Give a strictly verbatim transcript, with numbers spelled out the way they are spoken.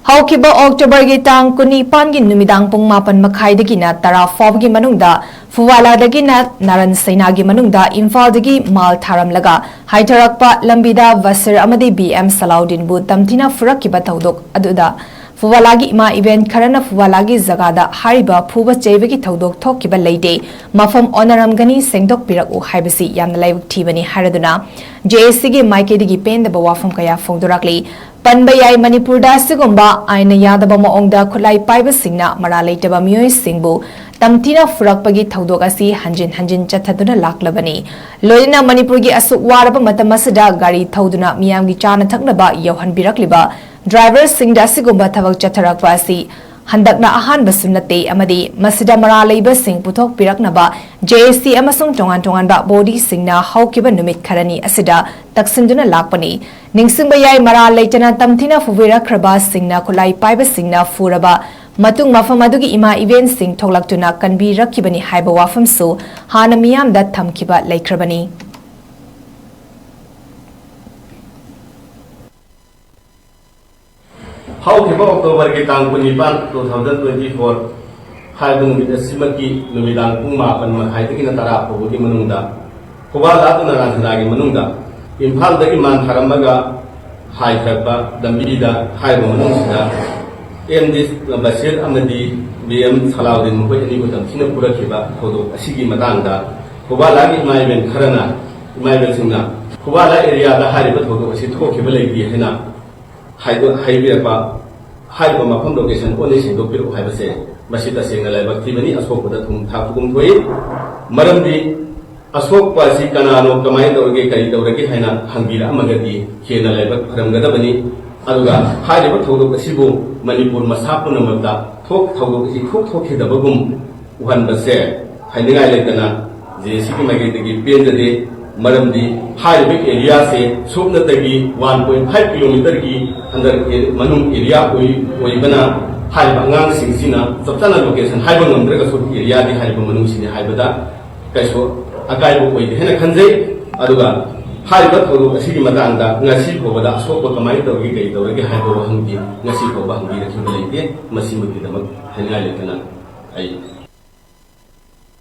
ꯍꯧꯈꯤꯕ ꯑꯣꯛꯇꯣꯕꯔꯒꯤ ꯇꯥꯡ ꯀꯨꯟꯅꯤꯄꯥꯟꯒꯤ ꯅꯨꯃꯤꯗꯥꯡ ꯄꯨꯡ ꯃꯥꯄꯟ ꯃꯈꯥꯏꯗꯒꯤꯅ ꯇꯔꯥ ꯐꯥꯎꯕꯒꯤ ꯃꯅꯨꯡꯗ ꯐꯨꯋꯥꯂꯥꯗꯒꯤꯅ ꯅꯥꯔꯟ ꯁꯩꯅꯥꯒꯤ ꯃꯅꯨꯡꯗ ꯏꯝꯐꯥꯜꯗꯒꯤ ꯃꯥꯜ ꯊꯥꯔꯝꯂꯒ ꯍꯥꯏꯊꯔꯛꯄ ꯂꯝꯕꯤꯗ ꯕꯁꯤꯔ ꯑꯃꯗꯤ ꯕꯤ ꯑꯦꯝ ꯁꯂꯥꯎꯗꯤꯟꯕꯨ ꯇꯝꯊꯤꯅ ꯐꯨꯔꯛꯈꯤꯕ ꯊꯧꯗꯣꯛ ꯑꯗꯨꯗ ꯐꯨꯋꯥꯂꯥꯒꯤ ꯏꯃꯥ ꯏꯕꯦꯟ ꯈꯔꯅ ꯐꯨꯋꯥꯂꯥꯒꯤ ꯖꯒꯥꯗ ꯍꯥꯏꯔꯤꯕ ꯐꯨꯕ ꯆꯩꯕꯒꯤ ꯊꯧꯗꯣꯛ ꯊꯣꯛꯈꯤꯕ ꯂꯩꯇꯦ, ꯃꯐꯝ ꯑꯣꯟꯅꯔꯝꯒꯅꯤ, ꯁꯦꯡꯗꯣꯛꯄꯤꯔꯛꯎ ꯍꯥꯏꯕꯁꯤ ꯌꯥꯝꯅ ꯂꯥꯏꯕꯛ ꯊꯤꯕꯅꯤ ꯍꯥꯏꯔꯗꯨꯅ ꯖꯦ ꯑꯦ ꯁꯤꯒꯤ ꯃꯥꯏꯀꯩꯗꯒꯤ ꯄꯦꯟꯗꯕ ꯋꯥꯐꯝ ꯀꯌꯥ ꯐꯣꯡꯗꯣꯔꯛꯂꯤ꯫ ꯄꯟꯕ ꯌꯥꯏ, ꯃꯅꯤꯄꯨꯔꯗ ꯑꯁꯤꯒꯨꯝꯕ ꯑꯥꯏꯟꯅ ꯌꯥꯗꯕ ꯃꯑꯣꯡꯗ ꯈꯨꯠꯂꯥꯏ ꯄꯥꯏꯕꯁꯤꯡꯅ ꯃꯔꯥꯜ ꯂꯩꯇꯕ ꯃꯤꯑꯣꯏꯁꯤꯡꯕꯨ ꯇꯝꯊꯤꯅ ꯐꯨꯔꯛꯄꯒꯤ ꯊꯧꯗꯣꯛ ꯑꯁꯤ ꯍꯟꯖꯤꯟ ꯍꯟꯖꯤꯟ ꯆꯠꯊꯗꯨꯅ ꯂꯥꯛꯂꯕꯅꯤ꯫ ꯂꯣꯏꯅꯅ ꯃꯅꯤꯄꯨꯔꯒꯤ ꯑꯁꯨꯛ ꯋꯥꯔꯕ ꯃꯇꯝ ꯑꯁꯤꯗ ꯒꯥꯔꯤ ꯊꯧꯗꯨꯅ ꯃꯤꯌꯥꯝꯒꯤ ꯆꯥꯅ ꯊꯛꯅꯕ ꯌꯧꯍꯟꯕꯤꯔꯛꯂꯤꯕ ꯗ꯭ꯔꯥꯏꯚꯔꯁꯤꯡꯗ ꯑꯁꯤꯒꯨꯝꯕ ꯊꯕꯛ ꯆꯠꯊꯔꯛꯄ ꯑꯁꯤ ꯍꯟꯗꯛꯅ ꯑꯍꯥꯟꯕꯁꯨ ꯅꯠꯇꯦ ꯑꯃꯗꯤ ꯃꯁꯤꯗ ꯃꯔꯥꯜ ꯂꯩꯕꯁꯤꯡ ꯄꯨꯊꯣꯛꯄꯤꯔꯛꯅꯕ ꯖꯦ ꯑꯦ ꯁꯤ ꯑꯃꯁꯨꯡ ꯇꯣꯉꯥꯟ ꯇꯣꯉꯥꯟꯕ ꯕꯣꯗꯤꯁꯤꯡꯅ ꯍꯧꯈꯤꯕ ꯅꯨꯃꯤꯠ ꯈꯔꯅꯤ ꯑꯁꯤꯗ ꯇꯛꯁꯤꯟꯗꯨꯅ ꯂꯥꯛꯄꯅꯤ꯫ ꯅꯤꯡꯁꯤꯡꯕ ꯌꯥꯏ, ꯃꯔꯥꯜ ꯂꯩꯇꯅ ꯇꯝꯊꯤꯅ ꯐꯨꯕꯤꯔꯛꯈ꯭ꯔꯕꯁꯤꯡꯅ ꯈꯨꯠꯂꯥꯏ ꯄꯥꯏꯕꯁꯤꯡꯅ ꯐꯨꯔꯕ ꯃꯇꯨꯡ ꯃꯐꯝ ꯑꯗꯨꯒꯤ ꯏꯃꯥ ꯏꯕꯦꯟꯁꯤꯡ ꯊꯣꯛꯂꯛꯇꯨꯅ ꯀꯟꯕꯤꯔꯛꯈꯤꯕꯅꯤ ꯍꯥꯏꯕ ꯋꯥꯐꯝꯁꯨ ꯍꯥꯟꯅ ꯃꯤꯌꯥꯝꯗ ꯊꯝꯈꯤꯕ ꯂꯩꯈ꯭ꯔꯕꯅꯤ꯫ ꯍꯧꯈꯤꯕ ꯑꯣꯛꯇꯣꯕꯔꯒꯤ ꯇꯥꯡ ꯀꯨꯟꯅꯤꯄꯥꯟ, two thousand twenty four ꯍꯥꯏꯕ ꯅꯨꯃꯤꯠ ꯑꯁꯤꯃꯛꯀꯤ ꯅꯨꯃꯤꯗꯥꯡ ꯄꯨꯡ ꯃꯥꯄꯟ ꯃꯈꯥꯏꯗꯒꯤꯅ ꯇꯔꯥ ꯐꯥꯎꯕꯒꯤ ꯃꯅꯨꯡꯗ ꯈꯨꯕꯥ ꯂꯥꯗꯨꯅ ꯔꯥꯟꯁꯤꯅꯥꯒꯤ ꯃꯅꯨꯡꯗ ꯏꯝꯐꯥꯜꯗꯒꯤ ꯃꯥꯟ ꯊꯥꯔꯝꯃꯒ ꯍꯥꯏꯊꯔꯛꯄ ꯂꯝꯕꯤꯗ ꯍꯥꯏꯔꯤꯕ ꯃꯅꯨꯡꯁꯤꯗ ꯑꯦꯝ ꯗꯤ ꯕꯁꯤꯔ ꯑꯃꯗꯤ ꯕꯤ ꯑꯦꯝ ꯁꯂꯥꯎꯗꯤꯟ ꯃꯈꯣꯏ ꯑꯅꯤꯕꯨ ꯇꯝꯊꯤꯅ ꯐꯨꯔꯛꯈꯤꯕ ꯊꯧꯗꯣꯛ ꯑꯁꯤꯒꯤ ꯃꯇꯥꯡꯗ ꯈꯨꯕꯥ ꯂꯥꯒꯤ ꯏꯃꯥ ꯏꯕꯦꯟ ꯈꯔꯅ, ꯏꯃꯥ ꯏꯕꯦꯟꯁꯤꯡꯅ ꯈꯨꯕꯥ ꯂꯥ ꯑꯦꯔꯤꯌꯥꯗ ꯍꯥꯏꯔꯤꯕ ꯊꯧꯗꯣꯛ ꯑꯁꯤ ꯊꯣꯛꯈꯤꯕ ꯂꯩꯇꯦ ꯍꯥꯏꯅ ꯍꯥꯏꯗꯣ-, ꯍꯥꯏꯕꯤꯔꯛꯄ, ꯍꯥꯏꯔꯤꯕ ꯃꯐꯝ ꯂꯣꯀꯦꯁꯟ ꯑꯣꯟꯅ ꯁꯦꯡꯗꯣꯛꯄꯤꯔꯛꯎ ꯍꯥꯏꯕꯁꯦ ꯃꯁꯤ ꯇꯁꯦꯡꯅ ꯂꯥꯏꯕꯛ ꯊꯤꯕꯅꯤ꯫ ꯑꯁꯣꯛꯄꯗ ꯊꯨꯝ ꯊꯥꯛꯄꯒꯨꯝ ꯊꯣꯛꯏ꯫ ꯃꯔꯝꯗꯤ ꯑꯁꯣꯛꯄ ꯑꯁꯤ ꯀꯅꯥꯅꯣ, ꯀꯃꯥꯏꯅ ꯇꯧꯔꯒꯦ, ꯀꯔꯤ ꯇꯧꯔꯒꯦ ꯍꯥꯏꯅ ꯍꯪꯕꯤꯔꯛꯑꯝꯃꯒꯗꯤ ꯍꯦꯟꯅ ꯂꯥꯏꯕꯛ ꯐꯔꯝꯒꯗꯕꯅꯤ꯫ ꯑꯗꯨꯒ ꯍꯥꯏꯔꯤꯕ ꯊꯧꯗꯣꯛ ꯑꯁꯤꯕꯨ ꯃꯅꯤꯄꯨꯔ ꯃꯁꯥ ꯄꯨꯝꯅꯃꯛꯇ ꯊꯣꯛ-, ꯊꯧꯗꯣꯛ ꯑꯁꯤ ꯊꯣꯛ ꯊꯣꯛꯈꯤꯗꯕꯒꯨꯝ ꯎꯍꯟꯕꯁꯦ ꯍꯥꯏꯅꯤꯡꯉꯥꯏ ꯂꯩꯇꯅ ꯖꯦ ꯑꯦ ꯁꯤꯒꯤ ꯃꯥꯏꯀꯩꯗꯒꯤ ꯄꯦꯟꯖꯗꯦ꯫ ꯃꯔꯝꯗꯤ ꯍꯥꯏꯔꯤꯕ ꯑꯦꯔꯤꯌꯥꯁꯦ ꯁꯨꯞꯅꯇꯒꯤ one point five kilometerꯒꯤ under ꯑꯦ-, ꯃꯅꯨꯡ ꯑꯦꯔꯤꯌꯥ ꯑꯣꯏ-, ꯑꯣꯏꯕꯅ ꯍꯥꯏꯔꯤꯕ ꯑꯉꯥꯡꯁꯤꯡꯁꯤꯅ ꯆꯞ ꯆꯥꯅ ꯂꯣꯀꯦꯁꯟ ꯍꯥꯏꯕ ꯉꯝꯗ꯭ꯔꯒꯁꯨ ꯑꯦꯔꯤꯌꯥꯗꯤ ꯍꯥꯏꯔꯤꯕ ꯃꯅꯨꯡꯁꯤꯅꯤ ꯍꯥꯏꯕꯗ ꯀꯩꯁꯨ ꯑꯀꯥꯏꯕ ꯑꯣꯏꯗꯦ ꯍꯥꯏꯅ ꯈꯟꯖꯩ꯫ ꯑꯗꯨꯒ ꯍꯥꯏꯔꯤꯕ ꯊꯧꯗꯣꯛ ꯑꯁꯤꯒꯤ ꯃꯇꯥꯡꯗ ꯉꯁꯤ ꯐꯥꯎꯕꯗ ꯑꯁꯣꯛꯄ ꯀꯃꯥꯏꯅ ꯇꯧꯔꯒꯦ, ꯀꯔꯤ ꯇꯧꯔꯒꯦ ꯍꯥꯏꯕ ꯋꯥꯍꯪꯗꯤ ꯉꯁꯤ ꯐꯥꯎꯕ ꯍꯪꯕꯤꯔꯛꯈꯤꯕ ꯂꯩꯇꯦ꯫ ꯃꯁꯤꯃꯛꯀꯤꯗꯃꯛ ꯍꯥꯏꯅꯤꯡꯉꯥꯏ ꯂꯩꯇꯅ ꯑꯩ